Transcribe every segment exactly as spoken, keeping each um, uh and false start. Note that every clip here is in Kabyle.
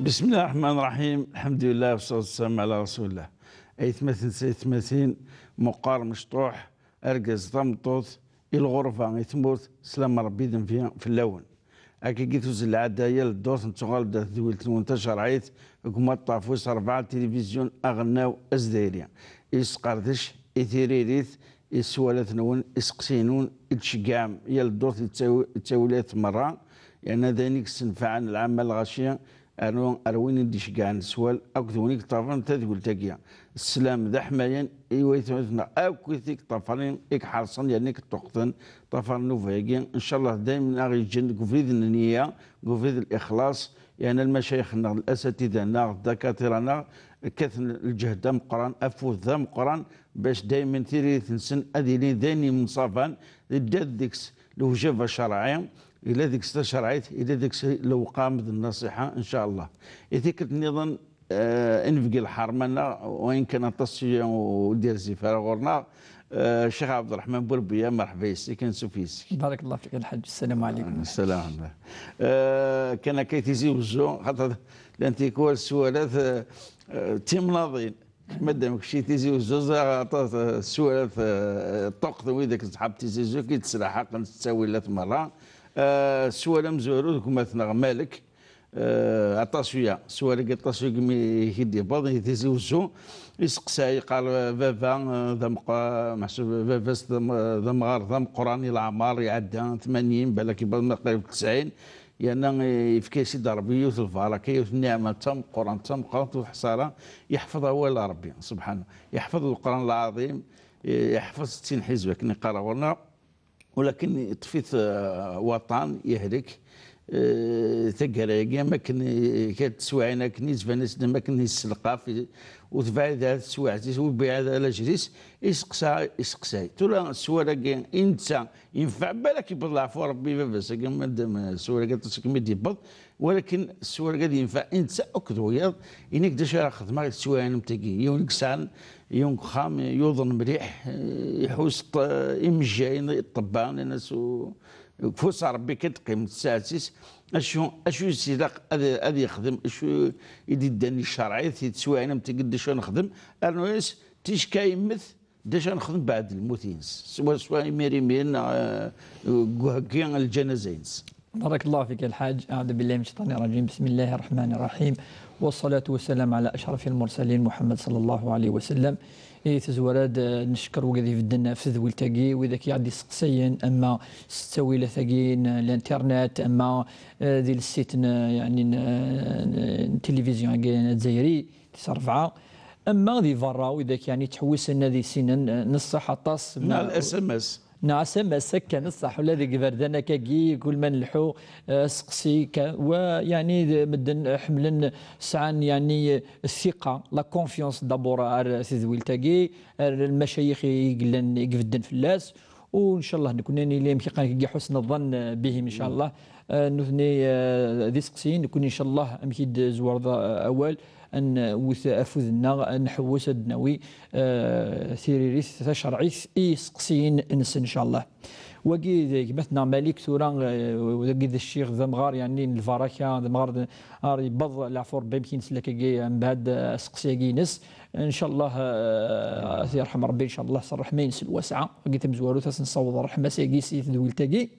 بسم الله الرحمن الرحيم. الحمد لله والصلاة والسلام على رسول الله. Aytmaten s aytmatin, meqqar mecṭuḥ, argaz tameṭṭut, i lɣerba, i tmurt, slam Rebbi d nnbi fell-awen. Akkagi tuzzel lɛada, yal ddurt nettuɣal-d ar tedwilt-nwen tacerɛit, deg umaṭṭaf wis ṛebɛa n tilivizyu aɣelnaw azdayri. Isqerdec, i tiririt, i sswalat-nwen, iseqsiyen-nwen, i d-tceggɛem yal ddurt, i ttawi-, i ttawilat merra, yerna d ayen i yessenfaɛen lɛamma lɣaci, rnu ar win i d-iceggɛen sswal akked win i yeṭṭafren tadwilt-agi. Sslam d aḥmayan i waytmaten-nneɣ akk i t-iṭṭafren, i iḥerṣen yerna i yeṭṭuqten ṭṭafer nnuba-agi. Ncallah daymen aɣ-yeǧǧen deg ubrid n nniya, deg ubrid n lixlaṣ, yerna lmacayix-nneɣ, d lasatida-nneɣ, d dakatira-nneɣ, kkaten lǧehd d ameqqran, afud d ameqqran, bac daymen tiririt-nsen ad ilin d ayen yemsaban, yedda deg-s lewjaba cerɛi, yella deg-s tacerɛit, yella deg-s lewqam d nnasiḥa, ncallah. I tikkelt nniḍen, eh, i nebgi lḥerma-nneɣ, wayen kan aṭas ur d-yerzif ara ɣur-neɣ, eh, Ccix Ɛebderreḥman Burebbiya, merḥba yes-k, ansuf yes-k. Barakallah fik, a Lḥaǧ. Ssalamu ɛalaykum. Ssalam ɛalaykum. Eh, kan akka i Tizi Wezzu, xaṭer llant tikwal sswalat, eh, eh, d timnaḍin. Madam kečči Tizi Wezzu, ẓriɣ aṭas, eh, sswalat, eh, ṭṭuqten widak ṣḥab Tizi Wezzu, i d-slaḥaqen s ttawilat merra. Eh, sswal amezwaru deg gma-tneɣ Malek, eh, aṭas uya, sswal-agi aṭas uya mi i d-yewweḍ i Tizi Wezzu, iseqsay, yeqqar, eh, baba, eh, d ameqqa-, meḥsub baba-s d am-, d amɣar d ameqqran i leɛmer, iɛedda tmanyin, balak yewweḍ ma qrib tesɛin, yerna, eh, yefka-as-id Ṛebbi yiwet lbaraka, yiwet nniɛma d tameqqrant, d tameqqrant ur teḥṣa ara, yeḥfeḍ awal n Ṛebbi, subḥana, yeḥfeḍ Leqran Lɛaḍim, eh, yeḥfeḍ settin ḥizb akken iqqar ɣur-neɣ, walakin yeṭṭef-it, eh, waṭan, yehlek, eh, taggara-agi, am akken, eh, kra n teswiɛin akken, yettban-as-d am akken yesselqaf, eh, ur tebɛid ara teswiɛt-is, ur tebɛid ara lajel-is, iseqsa, iseqsay. Tura sswal-agi, i netta, yenfeɛ, balak yewweḍ leɛfu Ṛebbi i baba-s-agi, madam, eh, sswal-agi aṭas akken i d-yewweḍ, walakin sswal-agi ad yenfeɛ i netta akked wiyaḍ, inek d acu ara xedmeɣ i teswiɛin am tagi. Yiwen i yesɛan yiwen deg uxxam, yuḍen mliḥ, eh, iḥus ṭ-, imejjayen, ṭṭebba, nnan-as u-, deg ufus n Ṛebbi kan teqqim tsaɛet-is, acu, acu i s-ilaq ad, ad yexdem, acu i d-iddan i ccerɛ-it, i teswiɛin am tagi, d acu ara nexdem, rnu-yas ticki yemmet, d acu ara nexdem beɛd lmut-ines? Swaswa imir imir neɣ, eh, deg uheggi n lǧanaza-ines. بارك الله فيك يا الحاج. أعوذ بالله من الشيطان الرجيم. بسم الله الرحمن الرحيم. والصلاة والسلام على أشرف المرسلين محمد صلى الله عليه وسلم. I tezwara d, eh, neckeṛ wigad ibedden ɣef tedwilt-agi, widak i aɣ-d-iseqsayen, ama s ttawilat-agi n l'internet, ama, eh, di le site n, yani, n, n, n télévision-agi n Azzayri. Tis rebɛa. Ama di berra, widak, yani, ttḥewwisen ad issinen, eh, neṣṣaḥ aṭas, neɣ ma-, S M S. Neɣ S M S, akka, neṣṣaḥ, ula deg iberdan akkagi, kul ma nleḥḥu, eh, aseqsi, ka-, wa, yani, d-, medden, eh, ḥemmlen, sɛan, yani, eh, ssiqa, la confiance d'abord ar tedwilt-agi, ar lmacayix i yellan, i ibedden fell-as, u ncallah nekni ad nili amek i qqaren deg ḥusn ḍan, eh, bihim, ncallah. Eh, nutni, eh, d iseqsiyen, nekni ncallah amek i d-tzewreḍ, eh, awal, ad nwet afud-nneɣ, ad nḥewwes ad d-nawi, eh, tiririt tacerɛit i yiseqsiyen-nsen, ncallah. Wagi d gma-tneɣ Malik tura, eh, wagi d ccix, d amɣar, yani, n lbaraka, d amɣar d-, ar yewweḍ leɛfu Rebbi, amek i nesla akkagi, mbeɛd, eh, aseqsi-agi-ines. Ncallah, eh, ad t-yerḥem Rebbi, ncallah, s ṛṛeḥma-ines lwasɛa. Wagi tamezwarut, ad s-nessaweḍ ṛṛeḥma-s-agi si tedwilt-agi.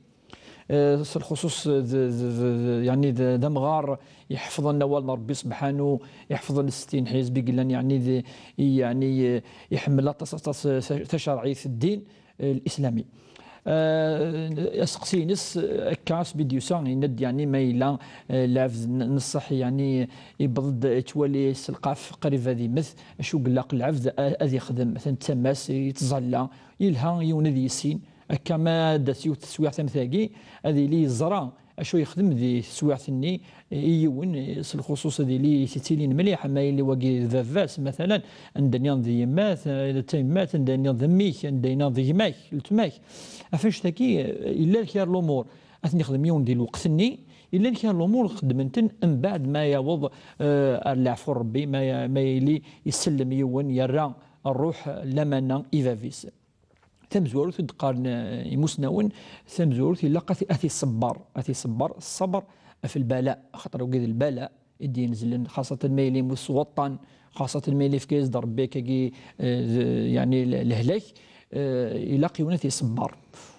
Eh, s lxuṣuṣ d, d, d, d, yani d, d amɣar iḥefḍen awal n Rebbi subḥanu, iḥefḍen settin ḥizb i yellan, yani d, i, yani, eh, iḥemmel aṭas, aṭas, eh, tacerɛit, ddin, eh, lislami. Eh, aseqsi-ines, eh, akka asmi d-yusa, yenna-d, yani, ma yella, eh, lɛebd n, n ṣṣeḥ, yani, yewweḍ-d, yettwali s lqaf qrib ad yemmet, acu ilaq lɛebd a-, ad yexdem? Atan d tama-s, yettẓalla, yelha yiwen ad yissin, akka ma d-tas yiwet teswiɛt am tagi, ad yili yeẓra acu yexdem di teswiɛt-nni i yiwen, s lxuṣuṣ ad yili yettilin mliḥ, ama yili wagi d baba-s, matalan, anda nniḍen d yemma-t, d tayemmat, anda nniḍen d mmi-k, anda nniḍen d gma-k, letma-k. Ɣef annect-agi, yella kra n lumuṛ ad ten-yexdem yiwen di lweqt-nni, yella kra n lumuṛ xeddmen-ten mbeɛd ma yaweḍ, eh, ar leɛfu n Rebbi, ma ya-, ma yili isellem yiwen, yerra ṛṛuḥ, lamana i bab-is. Tamezwarut i d-qqaren, eh, imusnawen, tamezwarut ilaq ad t-, ad t-iṣebber, ad t-iṣebber, ṣṣber ɣef lbala, axaṭer wagi d lbala, i d-inezlen, xaṣatan ma yella yemmut s waṭṭan, xaṣatan ma yella yefka-yas-d Rebbi akkagi, eh, d-, yeɛni le-, lehlak, eh, ilaq yiwen ad t-iṣebber.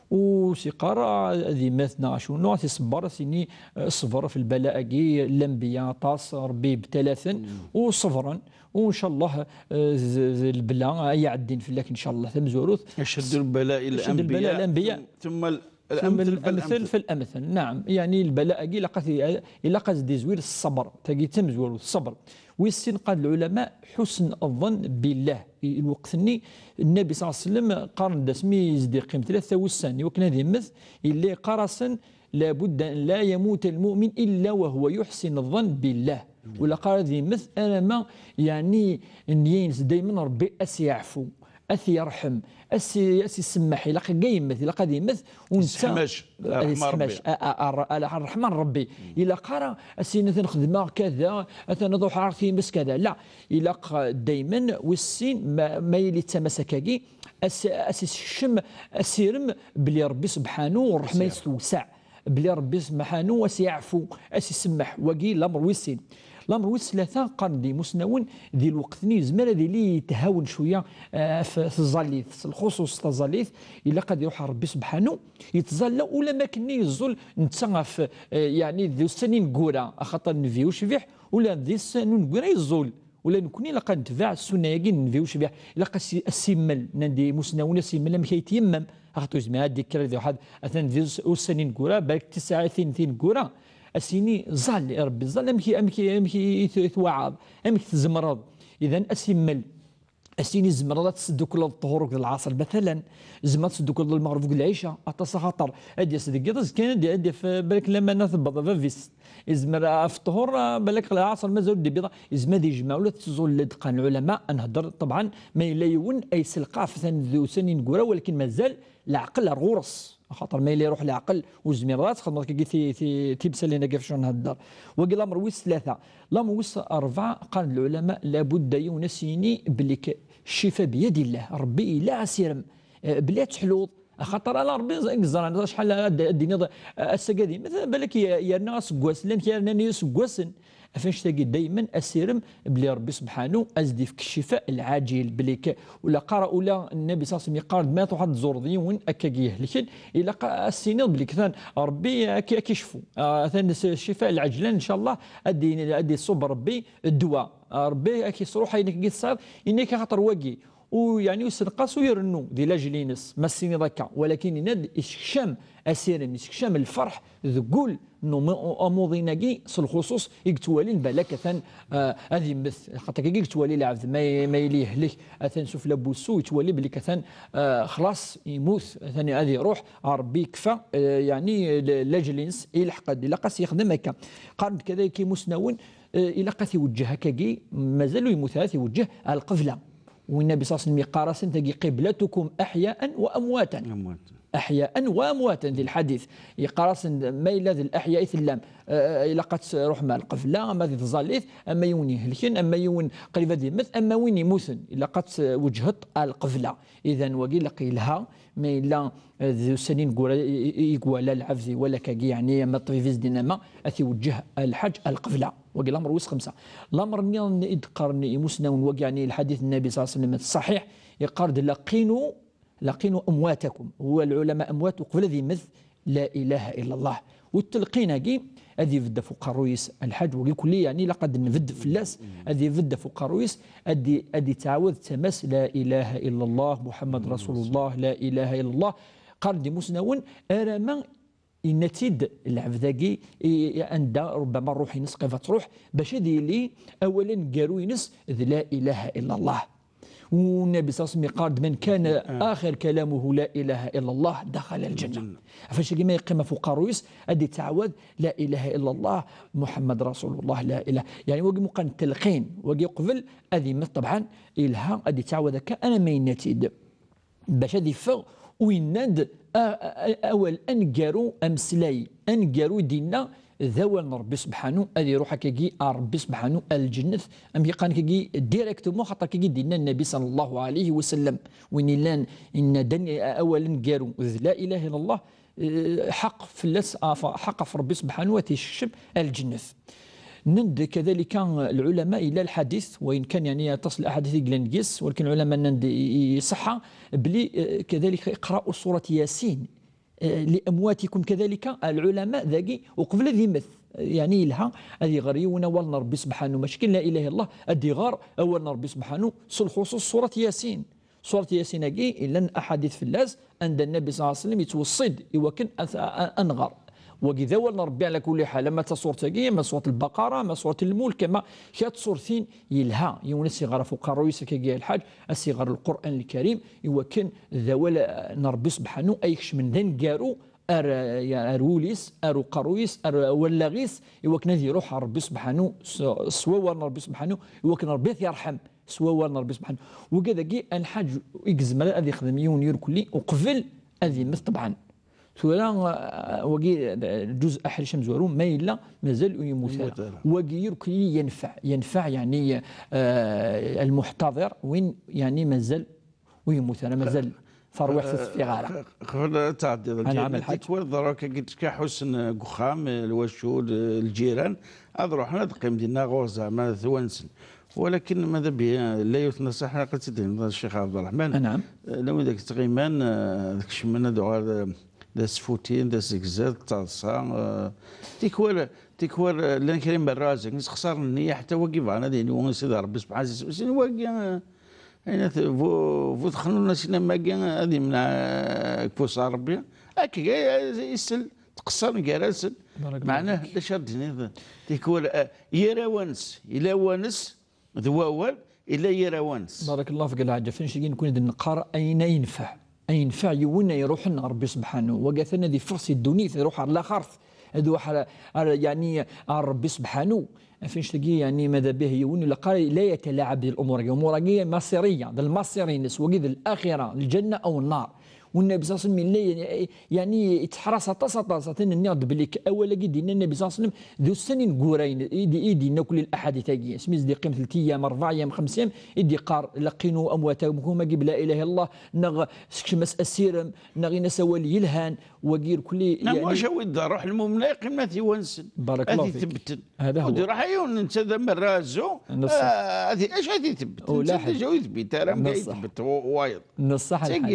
U s-iqqar, ah, ad immet neɣ acu, neɣ ad t-iṣebber, ad s-yini, eh, ṣber f lbala-agi, lanbiya aṭas, Rebbi ibtala-ten, u ṣebren, u ncallah, eh, d, d lebla ay iɛeddin fell-ak, ncallah, tamezwarut. أشد البلاء أشد البلاء الأنبياء، الأنبياء. ثم، ثم الأمثل الأمثل فالأمثل. فالأمثل. نعم، يعني البلاء-agi ilaq ad, ilaq ad d-izwir s ṣṣber. Tagi d tamezwarut, ṣṣber. Wis sin, qal lɛulama, حسن الظن بالله. I, i lweqt-nni, Nnabi صلى الله عليه وسلم, qqaren-d asmi i s-d-iqqim tlata wussan i wakken ad immet, yella yeqqar-asen: "لا بد أن لا يموت المؤمن إلا وهو يحسن الظن بالله." Ur ilaq ara ad immet alamma, yeɛni, nniya-ines daymen Rebbi ad s-yeɛfu, ad t-yerḥem, ad s-, ad s-isemmeḥ. Ilaq akka yemmet, ilaq ad yemmet, u netta ad yesseḥmac, ad ṛṛeḥma n Rebbi. A, a, a, a, ṛṛeḥma n Rebbi. Ilaq ara ad s-yini: "Atan xedmeɣ kada, atan ad ruḥeɣ ar times kada." La, ilaq, eh, daymen, wis sin, ma, ma yili d tama-s akkagi, ad s-, ad s-isekcem asirem belli Rebbi subḥanu, ṛṛeḥma-is tewseɛ. Belli Rebbi subḥanu ad s-yeɛfu, ad s-isemmeḥ. Wagi lamer wis sin. Lamer wis tlata, qqaren-d imusnawen, di lweqt-nni yezmer ad yili yethawen cwiya, eh, f tẓallit, s lxuṣuṣ taẓallit, ilaq ad iruḥ ɣer Rebbi subḥanu, yettẓalla ula ma akken yeẓẓul netta ɣef, eh, yeɛni d ussan ineggura, axaṭer Nnbi ucbiḥ, ula d ussan ineggura yeẓẓul. Ula nekkni ilaq ad netbeɛ ssunna-agi n Nnbi ucbiḥ. Ilaq ad s-, ad s-immel, nnan-d imusnawen, ad s-immel amek ay t-yemmem. Axaṭer ur yezmir ad d-yekker ad iruḥ ad, atan di us-, ussan ineggura, balak tisɛitin tineggura, ad s-yini: "Ẓall i Rebbi, ẓall amek i, amek i, amek i, i t-, i twaɛaḍ, amek tzemreḍ." Idan ad s-immel, ad s-yini: "Tzemreḍ ad tesdukleḍ ṭṭhur akked lɛaṣer, matalan, tzemreḍ ad tesdukleḍ lmeɣreb akked lɛica, aṭas axaṭer ad d-yas deg yiḍ, azekka ad d-, ad d-yaf, balak lamana tebbeḍ a baba-s." Izmer ɣef ṭṭhur, ah, balak lɛaṣer mazal ur d-ibiḍ, izmer ad yejmeɛ ula d tẓull-d, qqaren lɛulama, ad nhedder, ṭebɛen, ma yella yiwen ay selqaf atan d ussan ineggura, walakin mazal leɛqel ar ɣur-s. Axaṭer ma yella iruḥ leɛqel, ur zmireḍ ara ad txedmeḍ kagi ti-, ti-, timsalin-agi ɣef acu nhedder. Wagi lamer wis tlata. Lamer wis rebɛa, qqaren lɛulama, labudda yiwen ad s-yini belli k-, ccifa biyadillah, Rebbi yella asirem, eh, belli ad teḥluḍ, axaṭer ala Rebbi i yeẓran acḥal ara d-, ad d-tiniḍ, eh, ass-agi ad yemmet, balak ye-, yerna aseggas, llan kra yernan iseggasen. Ɣef annect-agi daymen asirem belli Rebbi subḥanu ad s-d-ifk ccifa lɛaǧil, belli k-, ula qqar, ula Nnabi ṣalla Llahu ɛalayhi wa sallam yeqqar-d ma truḥ ad tẓureḍ yiwen akkagi ihelken, ilaq ad s-tiniḍ belli atan Rebbi ad k-, ad k-icfu. Ah, atan s-, ccifa lɛaǧlan, ncallah, ad d-, ad d-iṣubb Rebbi ddwa. Ah, Rebbi ad k-isruḥ ayen akkagi tesɛiḍ, yenna-k axaṭer wagi u yeɛni ur yessenqas, ur irennu di lajel-ines, ma s-tiniḍ akka, walakin yenna-d isekcam asirem, isekcam lferḥ deg wul n umu-, amuḍin-agi s lxuṣuṣ i yettwalin balak atan, ah, ad yemmet, xaṭer kagi i yettwali lɛebd, ma, ma yili yehlek, atan sufella n wussu, yettwali belli atan, ah, xlaṣ, yemmut, atan ad iruḥ, Rebbi yekfa, ah, yeɛni l-, lajel-ines, ilḥeq-d, ilaq ad s-yexdem akka. Qqaren-d kadalik imusnawen, ah, ilaq ad t-iweǧǧeh akkagi, mazal ur yemmut ara, ad t-iweǧǧeh ar lqebla. Win Nnabi ṣalla Llahu ɛalayhi wa sallam yeqqar-asen tagi: "قبلتكم أحياء وأمواتا". أمواتا. أحياء وأمواتا di lḥadit. Yeqqar-asen ma yella d leḥya i tellam, eh, ilaq ad truḥem ar lqebla, ama di tẓallit, ama yiwen ihelken, ama yiwen qrib ad yemmet, ama win yemmuten, ilaq ad tweǧheḍ ar lqebla. Idan wagi ilaq yelha, ma yella, eh, d ussan ineggura i, i, i iwala lɛebd, iwala kagi, yeɛni ama ṭṭbib i s-d-yenna ma ad t-iweǧǧeh lḥaǧ ar lqebla. Wagi lamer wis xemsa. Lamer nniḍen i d-qqaren imusnawen, wagi yeɛni lḥadit n Nnabi ṣalla Llahu ɛalayhi wa sallam ṣṣaḥiḥ, yeqqar-d: "لقنوا، لقنوا أمواتكم". هو العلماء أموات، uqbel ad yemmet, لا إله إلا الله. U ttelqin-agi ad ibedd ɣef uqerruy-is lḥaǧ, wagi kulli yeɛni ilaq ad nbedd fell-as, ad ibedd ɣef uqerruy-is, ad i-, ad ittɛawad d tama-s: "لا إله إلا الله محمد رسول الله، لا إله إلا الله". Qqaren-d imusnawen, arama yenna-tt-id lɛebd-agi, i, i, anda rubbama ṛṛuḥ-ines qrib ad truḥ, bac ad yili awal aneggaru-ines d لا إله إلا الله. U Nnabi ṣalla Llahu ɛalayhi wa sallam yeqqar-d: "من كان آخر كلامه لا إله إلا الله دخل الجنة". Ɣef wacagi ma yeqqim ɣef uqerruy-is, ad ittɛawad: "لا إله إلا الله محمد رسول الله، لا إله". Yeɛni wagi muqan telqin, wagi uqbel ad yemmet, ṭebɛen, yelha ad ittɛawad akka, arama yenna-tt-id. Bac ad iffeɣ u yenna-d a-, a-, awal aneggaru, ameslay aneggaru i d-yenna d awal n Rebbi subḥanu, ad iruḥ akkagi ar Rebbi subḥanu, ar lǧennet, amek i qqaren akkagi directement, xaṭer akkagi i d-yenna Nnabi ṣalla Llahu ɛalayhi wa sallam. Win illan yenna-d an-, awal aneggaru d لا إله إلا الله, eh, ḥaq fell-as, af-, ḥaq ɣef Rebbi subḥanu ad t-isekcem ar lǧennet. Nnan-d kadalika lɛulama, yella lḥadit, wa in kan yeɛni aṭas n laḥadit i yellan deg-s, walakin lɛulama nnan-d i, i, iṣeḥḥa, belli, eh, kadalika iqra'u surat Yasin, eh, li amwatikum, kadalika lɛulama dagi uqbel ad immet, eh, yeɛni yelha ad iɣer yiwen awal n Ṛebbi Sebḥanu, mačči kan la ilaha illallah, ad iɣer awal n Ṛebbi Sebḥanu, s lxuṣuṣ surat Yasin. Surat Yasin-agi, llan aḥadit fell-as, anda Nnabi ṣalla Llahu ɛalayhi wa sallam yettweṣṣi-d i wakken ad, a, a, ad nɣer. Wagi d awal n Ṛebbi ɛla kulli ḥal, ama d tasuṛt-agi, ama d suṛt Lbaqara, ama d suṛt Lmulk, ama kra n tsuṛtin yelha, yiwen ad s-iɣer ɣef uqerruy-is akkagi a lḥaǧ, ad s-iɣer Lqur'an Lkarim, i wakken d awal, eh, n Ṛebbi Sebḥanu ay ikecmen d aneggaru ar, eh, ar wul-is, ar uqerruy-is, ar wallaɣ-is, i wakken ad iruḥ ɣer Ṛebbi Sebḥanu, s, s wawal n Ṛebbi Sebḥanu, i wakken Ṛebbi ad t-yerḥem. S wawal n Ṛebbi Sebḥanu. Wagi dagi, a lḥaǧ, i yezmer ad ixdem yiwen yirkelli uqbel ad immet, ṭebɛen. Tura, ah, wagi, ah, lǧuz aḥric amezwaru, ma yella mazal ur yemmut ara. Yemmut ara. Wagi yirkelli yenfeɛ, yenfeɛ, yeɛni, ah, lmuḥtaḍir, win, yeɛni, mazal ur yemmut ara, mazal tarwiḥt ur teffiɣ ara. Q-, qbel ad tɛeddiḍ, anɛam, a lḥaǧ, tikwal ḍerru akka, akka ḥussen deg uxxam, lwacul, lǧiran, ad ruḥen ad qqim dinna ɣur zeɛma twansen. Walakin ma d abi, la yiwet n nṣiḥa ilaq ad tt-id-tiniḍ a Ccix Ɛebderreḥman. Anɛam. Eh, lawi deg tɣiman, eh, ad kecmen ad uɣal, eh, d asfutin, d asegzad, d taḍsa, eh, tikwal, tikwal, eh, llan kra imerra azgen, sexsaren nniya, ḥetta wagi bɣan ad yini Sidi Ṛebbi sebḥan, sin wagi, eh, ayen at-, bu, bu texnun asinam-agi ad imneɛ, eh, deg wus n Ṛebbi. Akka, eh, isel, tqeṣṣer gar-asen. Barakallahu fik. Meɛna, d acu ara d-tiniḍ? Tikwal, eh, yir awanes, yella awanes, d wawal, yella yir awanes. Barakallahu fik, a lḥaǧ. Ɣef annect-agi nekkni ad neqqar ayen ay yenfeɛ. Ay yenfeɛ yiwen ay iruḥen ɣer Ṛebbi Sebḥanu. Wagi atan ad iffeɣ si ddunit, iruḥ ɣer laxert. Ad iruḥ ɣer, ɣer, yeɛni, ɣer Ṛebbi Sebḥanu. Ɣef annect-agi, yeɛni, ma d abi yiwen, ilaq ara la yetlaɛab di lumuṛ-agi. Umuṛ-agi masiriya, d lmaṣir-ines, wagi d laxira, lǧenna aw nnar. Wennabi ṣalla Llahu ɛalayhi wa sallam yella, yeɛni, yettḥeṛas aṭas, aṭas. Atan nniɣ-d belli k-, awal-agi d-yenna Nnabi ṣalla Llahu ɛalayhi wa sallam, d ussan ineggura-ines, i d-, i d-yenna akk lli laḥadit-agi. Asmi i s-d-yeqqim tlata ayyam, ṛebɛa ayyam, xemsa ayyam, i d-yeqqar: "Laqinu amwatakum-agi bi la ilaha illallah", neɣ "Sekcem-as asirem", neɣ "Ini-as awal yelhan", wagi irkelli, neɣ yeɛni, maca wid d ṛṛuḥ lmumna yeqqim lat iwansen. Barakallahu fik. Ad t-id-tebbten. Hada huwa. Ur d-iruḥ yiwen, netta d amerra azzu. Neṣṣaḥ. Ah, ad i-, acu ad t-id-tebbet? Netta d acu ur yebbit ara, am neṣṣaḥ, ur yebbet wa-, wayeḍ. Neṣṣaḥ a lḥaǧ,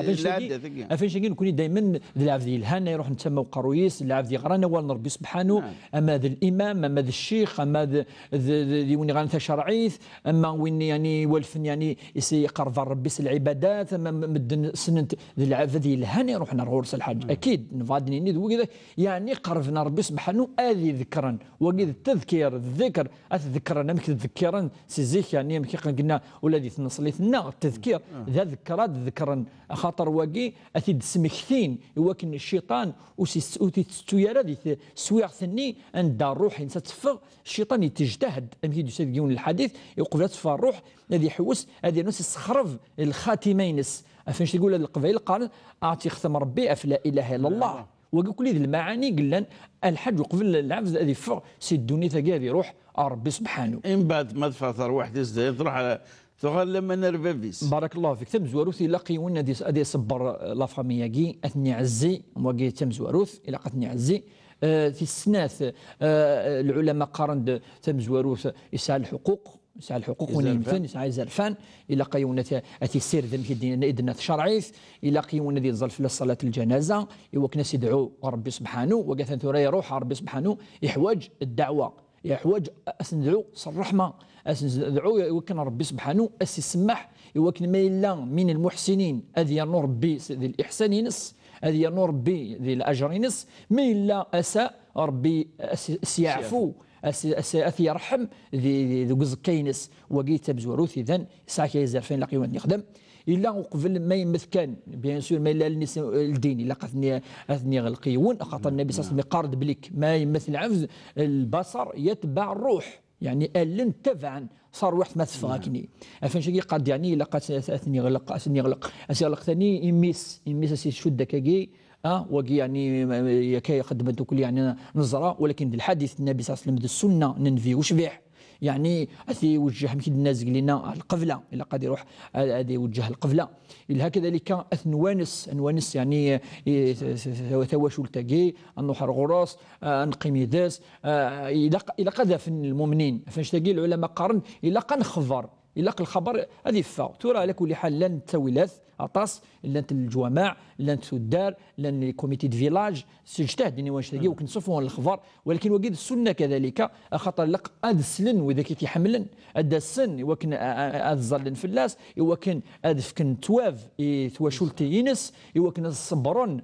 neṣṣaḥ. Ɣef annect-agi, ɣef annect-agi nekkni daymen d lɛebd yelhan, iruḥ netta ma uqerruy-is, d lɛebd yeɣran awal n Ṛebbi Sebḥanu, ama d limam, ama d ccix, ama d, d, d, d win yeɣran tacerɛit, ama win, yeɛni, iwalfen, yeɛni, is-, iqerreb ɣer Ṛebbi s lɛibadat, ama m-, medden ssnen-t, d lɛebd yelhan iruḥen ar ɣur-s a lḥaǧ. Akid, nebɣa ad d-nini d wigad, yeɛni, qerrben ɣer Ṛebbi Sebḥanu ad iḍekkren. Wagi d ttedkir, d ddekr, ad t-ḍekkren, amek ttdekkiren si zik, yeɛni, amek i qqen, ula di tneṣlit-nneɣ, ttedkir, d aḍekkeṛ ad ḍekkren, axaṭer wagi ad t-id-smektin i wakken cciṭan ur s-, ur t-ittettu ara di teswiɛt-nni anda ṛṛuḥ-ines ad teffeɣ. Cciṭan yettejtahed, amek i d-yusa deg yiwen n lḥadit, i uqbel ad teffeɣ ṛṛuḥ, ad iḥewwes, ad yernu ad s-issexreb lxatima-ines. Ɣef annect-agi ula d Leqbayel qqaren: "Ad ɣ-tt-yextem Ṛebbi ɣef la ilaha illallah." Wagi kulli d lmaɛani i yellan, a lḥaǧ, uqbel lɛebd ad iffeɣ si ddunit-agi, ad iruḥ ɣer Ṛebbi Sebḥanu. Imbeɛd ma teffeɣ terwiḥt-is dayen, truḥ ɣer, tuɣal laman ar bab-is. Barakallahu fik. Tamezwarut, ilaq yiwen ad is-, ad iṣebber, eh, la famille-agi, ad ten-iɛezzi, wagi d tamezwarut, ilaq ad ten-iɛezzi. Eh, tis snat, eh, lɛulama qqaren-d tamezwarut yesɛa lḥuquq, yesɛa lḥuquq win izerfan, yemmten, yesɛa izerfan, ilaq yiwen ad t-, ad t-issired amek i d-, i d-tenna tcerɛit, ilaq yiwen ad yeẓẓal fell-as ṣalat lǧanaza, i wakken ad s-idɛu Ṛebbi Sebḥanu, wagi atan tura iruḥ ɣer Ṛebbi Sebḥanu, iḥwaǧ ddeɛwa, iḥwaǧ ad s-nedɛu s ṛṛeḥma, ad s-nedɛu i wakken Ṛebbi Sebḥanu ad s-isemmeḥ, i wakken ma yella min lmuḥsinin ad yernu Ṛebbi s-, di liḥsan-ines, ad yernu Ṛebbi di laǧer-ines, ma yella asa Ṛebbi ad s-, ad s-yeɛfu, ad s-, ad s-, ad t-yerḥem di, di, deg uẓekka-ines. Wagi d tamezwarut, idan, yesɛa kra izerfan ilaq yiwen ad t-yexdem. Yella uqbel ma yemmet kan, bien sûr, ma yella allen-is, eh, ldin, ilaq ad ten-, ad ten-iɣleq yiwen, axaṭer Nnabi ṣalla Llahu ɛalayhi wa sallam iqqar-d belli k-, ma yemmet lɛebd, lbaṣar yetbeɛ ṛṛuḥ, yeɛni allen ttabaɛen tarwiḥt ma teffeɣ akkenni. Ɣef annect-agi yeqqar-d, yeɛni, ilaq ad, ad ten-iɣleq, ad ten-iɣleq, ad s-iɣleq tani imi-s, imi-s ad s-icudd akkagi, ah, wagi, yeɛni, yakka xeddmen-t ukli, yeɛni, neẓra, walakin d lḥadit n Nnabi ṣalla Llahu ɛalayhi wa sallam, d ssunna n Nnbi ucbiḥ, يعني أثي وجه مكي الناس قلنا القبلة، إلا قد يروح أدي وجه القبلة. إلا هكذلك أثنوانس، أنوانس يعني إيه، ت- ت- تواشول تاقي، أنوح الغرس، آه، نقيم يدس، آه، إلا ق- إلا قد في المؤمنين. فاش تقي العلماء قارن، إلا قد نخبر، إلا قد الخبر هذه فا. ترى على كل حال لن تسوي لاث، أطاس، لن الجوامع، لن تدار، لن كوميتي دو فيلاج، سجتهد إني واش تلاقي وكنصفون الخبر، ولكن وقيد السنة كذلك، خاطر لق أدسلن وإذا كي تحملن، أدسن وكن أدزلن فلاس، وكن أدفكن تواف تواشولتينس، وكن الصبرن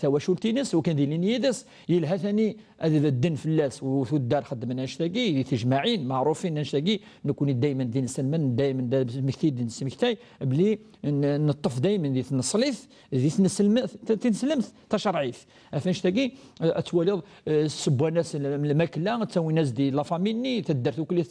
تواشولتينس، وكن ذي لين يدس، يلها ثاني أذ الدن فلاس وثدار خدمنا أشتاقي، ذي تجمعين معروفين أشتاقي، نكون دايما دين سلمان، دايما دا مكتي دين سمكتاي، بلي ن- نطف دايما ذي تنصليث، ذي تنسلم، تنسلمت تشرعيث. أفنشتاقي، أتوليض، آه، سبواناس الماكلة، تسويناس دي لافاميني، تدرت وكل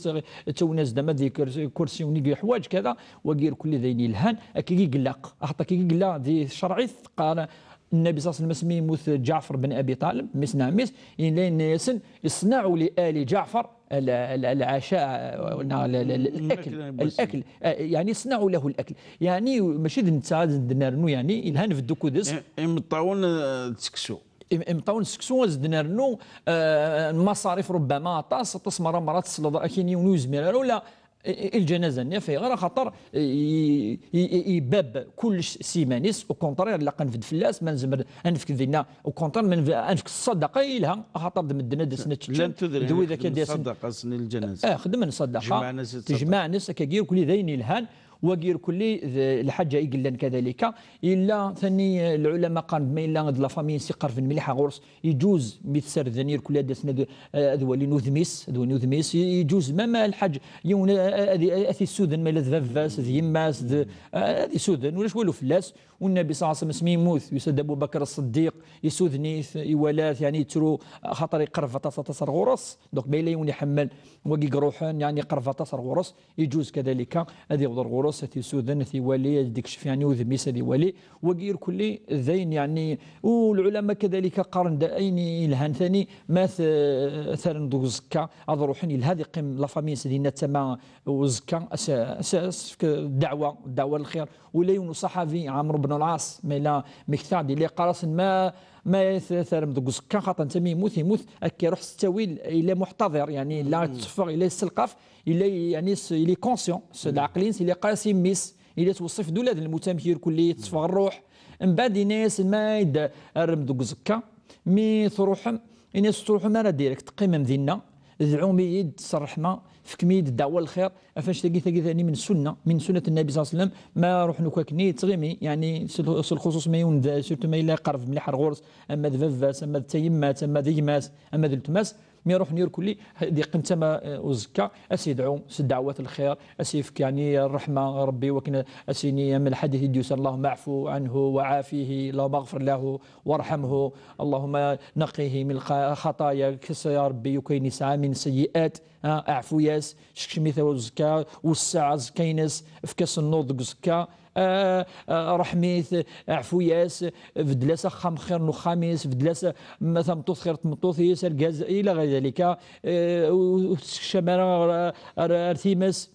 تسويناس دما دي كرس- كرسي ونيقي حواج كذا، وقير كل ذين يلهان، أكي قلاق، أحطا كي قلاق دي شرعيث، قال النبي صلى الله عليه وسلم اسمه يموت جعفر بن أبي طالب، مسنا مس، إن لين يسن، اصنعوا لآل جعفر ال- ال- العشاء، آه، لا، لا، لا، لا، الأكل، الأكل، الأكل، آه، يعني اصنعوا له الأكل. يعني ماشي د نتساعد نرنو، يعني إلهان في الدكودس. إيه، إمطاون، آه، تسكسو. إم- إمطاون سكسو زدنا رنو، آه، المصاريف ربما طاس، طاس مرة مرة تصلد أكين يونو يزمير ولا الجنازة نيا في غير خاطر ي- ي- ي- يباب كلش سيمانيس، او كونترير لا قنفد فلاس ما نزمر انفك دينا، او كونترير ما نف- انفك الصدقه يلها خاطر د مدنا دسنا تشن. دوي ذاك ديسن الصدقه سن الجنازه. اه، خدم الصدقه تجمع ناس الصدقة. تجمع ناس كاكير كل ذين يلهان. وقير كل ذ- الحاجه يقلن كذلك. الا ثاني العلماء قال ما الا د لافامي سي قرفن مليحه غورس يجوز ميتسر ذنير كل هذا سند. اذولي نوذميس، اذولي نوذميس يجوز ما ما الحاج يون اثي السودن ما الا ذ باباس ذ يماس ذ اثي السودن ولاش والو فلاس. والنبي صلى الله عليه وسلم اسمه يموت يسد ابو بكر الصديق يسودنيث يوالات يعني يترو خاطر يقرب فطاس تصر غورس. دونك ما الا يون يحمل وقي روحن يعني قرب فطاس غورس يجوز كذلك هذه يغضر غورس هذه يسودن هذه يوالي هذه يكشف يعني وذميس هذه يوالي. وقير كل ذين يعني. والعلماء كذلك قارن دا أين يلهان ثاني ما ث- ثارن دو زكا أضروحن يلها ذي قيم لافامي سيدنا تما وزكا أس- أس- أس- الدعوة الدعوة للخير. ولا يونس صحابي عمرو بن العاص ما لا مكتاد اللي قرص ما ما ث- ثارم دو زكا خاطر انت مي يموت يموت أكي روح ستاويل إلى محتضر يعني لا تصفر إلى السلقاف إلى يعني س- إلى كونسيون العقلين إلى قاسي ميس. إلا توصف دولاد المتمكير كل يتصفى الروح. من بعد يناس ما يد الرم دق زكا مي تروحم. يناس تروحم أنا ديريكت قيمة مدينة. ذعومي يد الرحمة فكمي يد الدعوة الخير. أفاش تلقي تلقي ثاني من سنة من سنة النبي صلى الله عليه وسلم ما روح نكوكني تغيمي يعني سل- سل الخصوص ما يون ذا سورتو ما إلا قرب مليح الغورس أما ذباباس أما ذتيمات أما ذيماس أما ذلتماس. مي روح نير كلي دي قنت ما وزكا أسيدعو سدعوات الخير أسيفك يعني الرحمة ربي وكنا أسيني من الحديث ديوس اللهم اعفو عنه وعافيه اللهم اغفر له وارحمه اللهم نقيه من الخ- خطايا كس يا ربي وكاين يسعى من سيئات. آه، اعفو ياس شكشمي ثو زكا والساعة زكاينس في كاس النوض زكا. آه، آه، رحميث اعفو ياس بدلاس خام خير نو خاميس بدلاس ما ثمطوث خير تمطوث ياس الجاز إلى غير ذلك. آه، وتسكشم أنا ار- ار- ارثيمس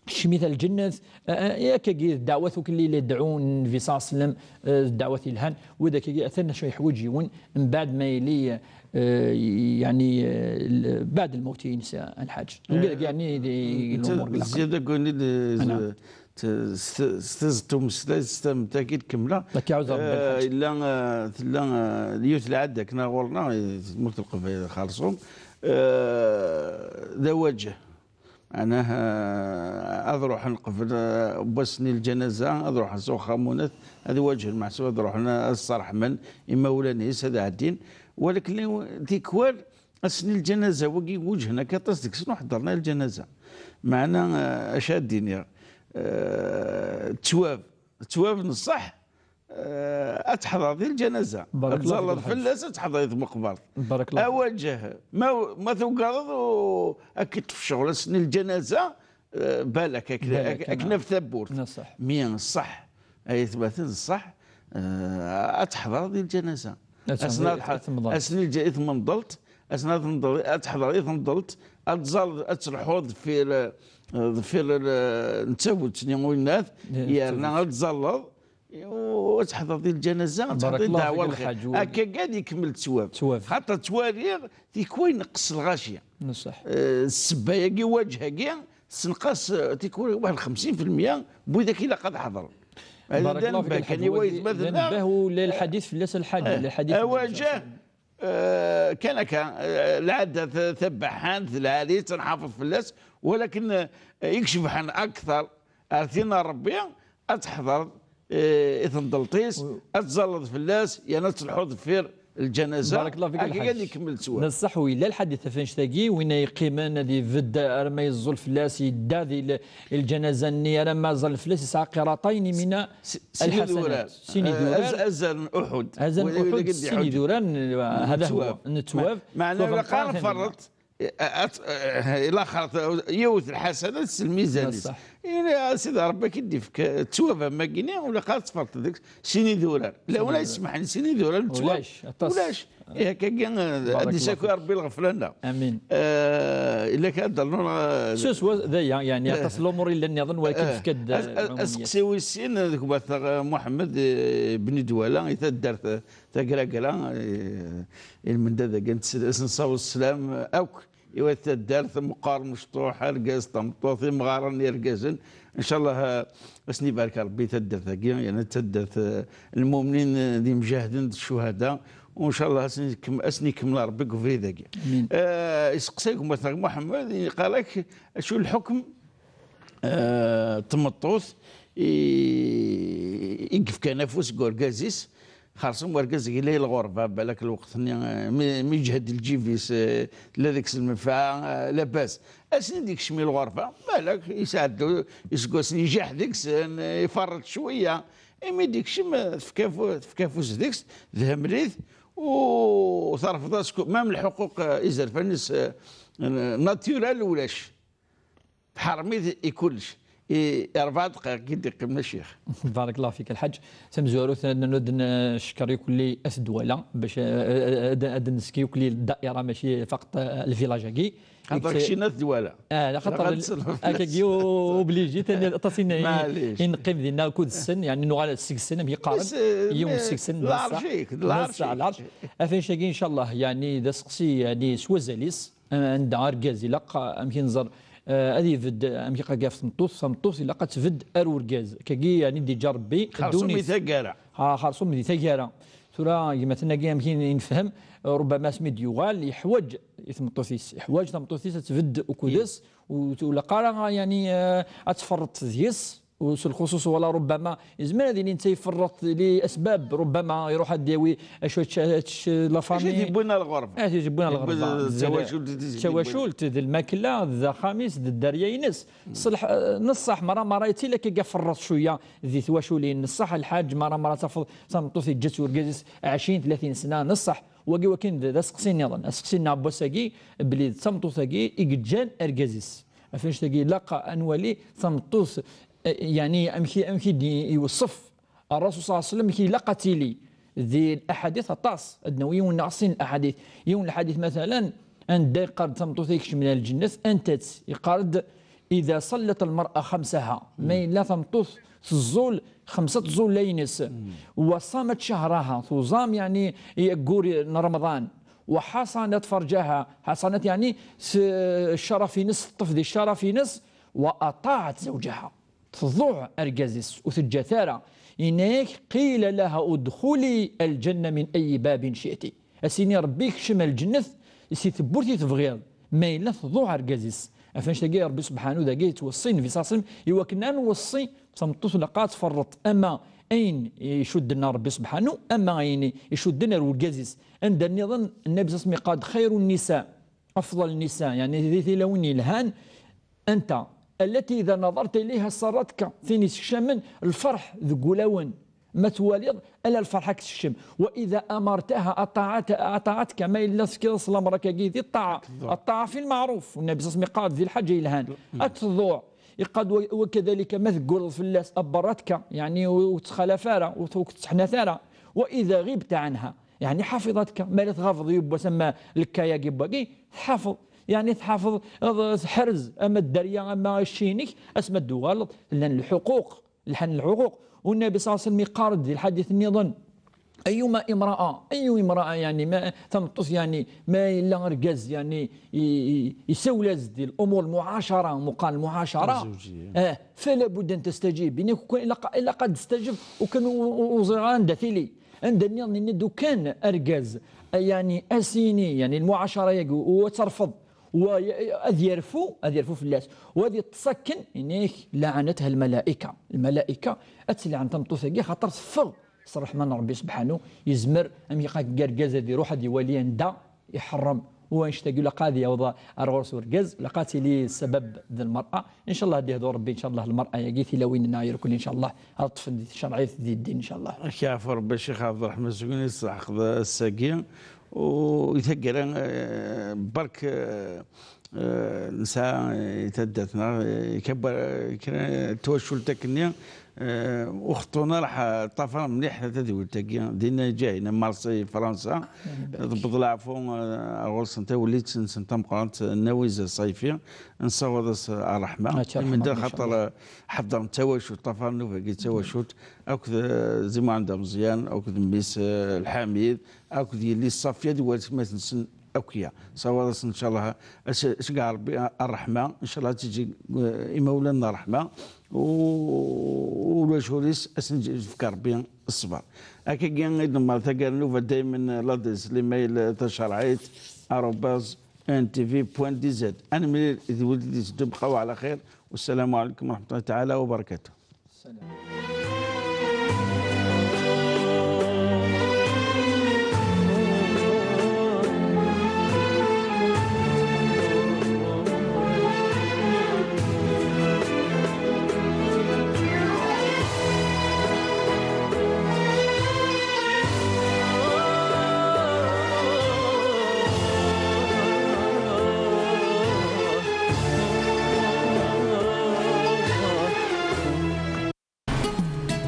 شميث الجنة. آه، آه، ياك كي دعوة وكلي اللي دعون في صلى الله عليه وسلم. آه، دعوة الهان وذاك كي أثنى شوي حوجي ون من بعد ما يلي آه، يعني آه، ال- بعد الموت ينسى الحاج وقال يعني دي الأمور كلها. زيادة قولني نعم. ستزتم ستزتم تاكيد كملة لك يعوز ربي آه، الحاج. إلا آه، تلا آه، اليوت العادة كنا غورنا مرت القبائل خالصهم. آه، ذا وجه معناه آه، أضروح نقبل آه، بسني الجنازة أضروح نسوخ خامونات. هذا وجه المحسوب أضروح الصرح من إما ولا نيس هذا عدين. ولكن لي- تيكوال أسني الجنازة وقي وجهنا كطاس ديك سنو حضرنا الجنازة. معنا آه، أشاد دينير آه، تواب تواب نصح. آه، أتحضر دي الجنازة بارك الله فيك أتزلط الحاج. في الناس أتحضر يتمقبر بارك الله فيك. أوجه ما ما توقعض و- أكيد في الشغل أسني الجنازة. آه، بالك أك- بالك، أك- أكنا نعم. في ثبورت نعم، صح. مين الصح أي ثبات الصح. آه، أتحضر دي الجنازة أتحضر أسني دي الح- الجنازة. أسني الج- إثم ضلت Ass-n ad tenḍel-, ad teḥḍer i tenḍelt, ad tẓalleḍ, ad telḥuḍ deffir, deffir n tawwurt-nni, winnat, yerna ad tẓalleḍ, u ad teḥḍreḍ i lǧanaza, ad teḥḍreḍ i ddeɛwa lxir. Akka kan ad ikemmel ttwab. Xaṭer ttwaliɣ tikwal ineqqes lɣaci. Eh, ssebba-agi, waǧeh-agi, tessenqas, eh, tikwal waḥed xemsin fi lmeyya n widak ilaq ad ḥeḍren. Barakallahu fik, Lḥaǧ. Kan i wayetma tella. Lḥadit fell-as, Lḥaǧ. Eh, lḥadit fell-as. Awaǧeh, eh, kan akka, eh, lɛadda ta-, tabaḥant, lɛali, ttnḥafeḍ fell-as, walakin, eh, i icebḥen akteṛ ar tin n Ṛebbi, ad teḥḍeṛ, eh, i tenḍelt-is, ad tẓalleḍ fell-as, yerna ad telḥuḍ deffir lǧanaza. Barakallahu fik, Lḥaǧ. Ad ikemmel ttwab. D ṣṣeḥ, wi la lḥadit ɣef annect-agi, win ay yeqqimen ad ibedd arma yeẓẓul fell-as, yedda di l-, lǧanaza-nni, arma ẓẓal fell-as, yesɛa qiraṭayn imina. Sin idurar. Sin idurar. Azal n Uḥud. Azal n Uḥud, sin idurar, hada huwa, n ttwab. Meɛna ttwab la meqqar, ferret, eh, eh, eh, laxert, yiwet lḥasana s lmizan-is. Ini, a Sidi Ṛebbi, ad k-id-ifk, eh, ttwab am wagini, u la qar tferṭ deg sin idurar. Lawan ay semḥen sin idurar n ttwab. Ulac, aṭas. Ulac. Ihi, akkagi, eh, ad d-isaki Ṛebbi lɣefla-nneɣ. Amin. Eh, illa kan ad d-rnun, eh, swaswa d aya, yeɛni, aṭas n lumuṛ yellan nniḍen, walakin, eh, tefka-d, eh, aseqsi wis sin, eh, deg umata, eh, Muḥemmed, eh, Bni Dwala, i taddart, eh, Tagragra, eh, i lmendad-agi n tes-, ad s-nessaweḍ sslam, eh, akk i wat taddart, meqqar, mecṭuḥ, argaz, tameṭṭut, imɣaren, irgazen. Ncallah, eh, ad sen-ibarek Ṛebbi taddart-agi, yerna d taddart, eh, n lmumnin, eh, d imjahden, d ccuhada. U ncallah ad sen-ikem-, ad sen-ikemmel Ṛebbi deg ubrid-agi. Amin. Eh, iseqsa-k umata Muḥemmed, yeqqar-ak, acu lḥukm, eh, tmeṭṭut i, i yefkan afus deg urgaz-is, xerṣum urgaz yella i lɣerba, balak lweqt-nni, eh, mi, mi yeǧhed lǧib-is, eh, tella deg-s lmenfaɛa, eh, labas. Ass-nni d-ikcem i lɣerba, balak yesɛeddu iseggasen, ijaḥ deg-sen, eh, iferreṭ cwiya. Imi d-ikcem, eh, tefka afu-, tefka afus deg-s, dheml-it, u terfeḍ-as ku-, même lḥuquq, eh, izerfan-is, eh, naturel ulac. Tḥerrem-it i kullec. I, i rebɛa dqayeq i d-iqqim, a Ccix. Barakallahu fik, a Lḥaǧ. Tamezwarut, ad n-, ad ncekkeṛ yukelli At Dwala, bac, eh, eh, ad, ad d-neski yukelli ddaira, mačči faqet, eh, lvilaj-agi. Xaṭer keččina At Dwala. Ah, xaṭer akkagi obligé, tani aṭas i n-, i neqqim dinna akked-sen, yeɛni nuɣal seg-sen, amek i qqaren, yiwen seg-sen, d lɛerc-ik, d lɛerc-ik. Ɣef wannect-agi, ncallah, yeɛni d aseqsi, yeɛni s wazal-is. Anda argaz ilaq, amek i nẓer, eh, ad ibedd, amek ilaq ad yaf tmeṭṭut, tameṭṭut ilaq ad tbedd ar urgaz. Akkagi, yeɛni, d-iǧǧa Ṛebbi ddunit. Xerṣum di taggara. Ah, xerṣum di taggara. Tura, gma-tneɣ-agi, amek i nefhem, eh, rubbama asmi d-yuɣal, yeḥwaǧ i tmeṭṭut-is, yeḥwaǧ tameṭṭut-is ad tbedd ukud-s, u, u ilaq ara, yeɛni, eh, ad tferreṭ deg-s, u s lxuṣuṣ wala rubbama yezmer ad ilin d tayferreḍt li asbab, rubbama iruḥ ad d-yawi acu ad tečč, ad tečč la famille. Acu i t-yewwin ar lɣerba? Acu i t-yewwin ar lɣerba? D tawacult i t-yewwin. D tawacult, d lmakla, d axxam-is, d dderya-ines. Ṣṣeḥ, neṣṣaḥ, mara mara yettili akka ferreḍ cwiya di twaculin. Neṣṣaḥ a Lḥaǧ, mara mara tafeḍ tameṭṭut yeǧǧa-tt urgaz-is ɛecrin, tlatin sna, neṣṣaḥ. Wagi wakin d, d aseqsi nniḍen. Aseqsi n Ɛebbas-agi, belli d tameṭṭut-agi i yeǧǧan argaz-is. Ɣef wannect-agi ilaq ad nwali tameṭṭut, eh, yeɛni amek i, amek i d-iweṣṣef Ṛṛasul ṣalla Llahu ɛalayhi wa sallam, amek i ilaq ad tili. Di laḥadit aṭas, ad d-nawi yiwen neɣ sin laḥadit. Yiwen lḥadit, matalan, anda yeqqar-d tameṭṭut-a ikecmen ar lǧennet, anta-tt? Yeqqar-d: إذا صلت المرأة خمسها. Ma yella tameṭṭut teẓẓul xemsa tẓulla-ines. وصامت شهرها, tuẓam, yeɛni, aggur n Remḍan. وحصنت فرجها, حصنت, yeɛni, s ccraf-ines, teṭṭef di ccraf-ines, وأطاعت زوجها. Tḍuɛ argaz-is, ur teǧǧa-t ara. Yenna-yak: قيل لها ادخلي الجنة من أي باب شئت. As-ini Ṛebbi kcem ar lǧennet si tewwurt i tebɣiḍ, ma yella tḍuɛ argaz-is. Ɣef wannect-agi Ṛebbi subḥanu dagi yettweṣṣi Nnbi ṣalla Llahu ɛalayhi wa sallam, i wakken ad nweṣṣi tameṭṭut ilaq ad tferreḍ ama ayen icudden ar Ṛebbi subḥanu, ama ayen icudden ar urgaz-is. Anda nniḍen Nnbi ṣalla Llahu ɛalayhi wa sallam yeqqar-d: خير النساء, أفضل النساء, yeɛni di tilawin yelhan, أنت التي إذا نظرت إليها سرتك, tin isekcamen lferḥ deg wulawen ma twaliḍ, ala lferḥ ad k-tessekcem. وإذا أمرتها أطاعت-, أطاعتك, ma yella tefkiḍ-as lamr-agi di ṭṭaɛa, الطاعة في المعروف, Nnbi ṣalla Llahu ɛalayhi wa sallam yeqqar-d di lḥaǧa yelhan, ad tḍuɛ. Yeqqar-d: و-, وكذلك ma tegguleḍ fell-as, أبرتك, yeɛni ur, ur tettxalaf ara, ur, ur k-tesseḥnat ara. وإذا غبت عنها, يعني حفظتك، ما لا تغافض يبوس أما الكايا يبوكي، تحفظ، يعني تحفظ، تحرز أما الدريا أما الشينك، أسمى الدوغال، لأن الحقوق، لحن الحقوق. والنبي صلى الله عليه وسلم يقارد في الحديث النظام: أيما امرأة، أي امرأة يعني ما تمطس يعني ما إلا أرجاز يعني ي- ي- يسول أزدي الأمور المعاشرة، مقال المعاشرة، آه، فلا بد أن تستجيب. يعني كون إلا ق- إلا قد تستجب وكان و- و- وزير عندها ثيلي، عندها النظام إن دو كان أرجاز يعني أسيني يعني المعاشرة يقو وترفض وأذ يرفو، أذ يرفو في اللاس وأذ يتسكن إنيك لعنتها الملائكة. الملائكة أتسلي عن تمطوثة خاطر تفض الرحمن ربي سبحانه يزمر أم يقاك قرقازة دي روح دي ولي دا يحرم. وانش تقول قاضي يوضا أرغوس ورقز لقاتي لي السبب ذي المرأة. إن شاء الله هدي هدو ربي إن شاء الله المرأة يقيتي لوين ناير كل إن شاء الله. الطفل دي شرعية ذي الدين إن شاء الله. كافر باش يخاف الرحمة سكون يصح الساقية ويتقرا برك. آه، نسعى يتدتنا يكبر كرا توشل تكنيا. وخطونا راح طفر مليح هذا دول تاكيا دينا جاينا مارسي فرنسا. ضبط العفو. غوص انت وليت سنسن تمقرانت نويزة صيفية. نصور الرحمة من دار خاطر حضر توشل طفر نوفا قلت توشل. اكد زي ما عندها مزيان اكد ميس الحميد اكد يلي الصافيه دي واسمات نسن اكيا صوارس ان شاء الله. اش كاع ربي الرحمه ان شاء الله تجي. امولانا الرحمه ولا شوريس اسنج في ربي الصبر. هكا كان غير ما تقال نوفا دائما لادريس ليميل تشرعيت arobase n t v point d z. انا من ولدي تبقاو على خير والسلام عليكم ورحمه الله تعالى وبركاته. السلام.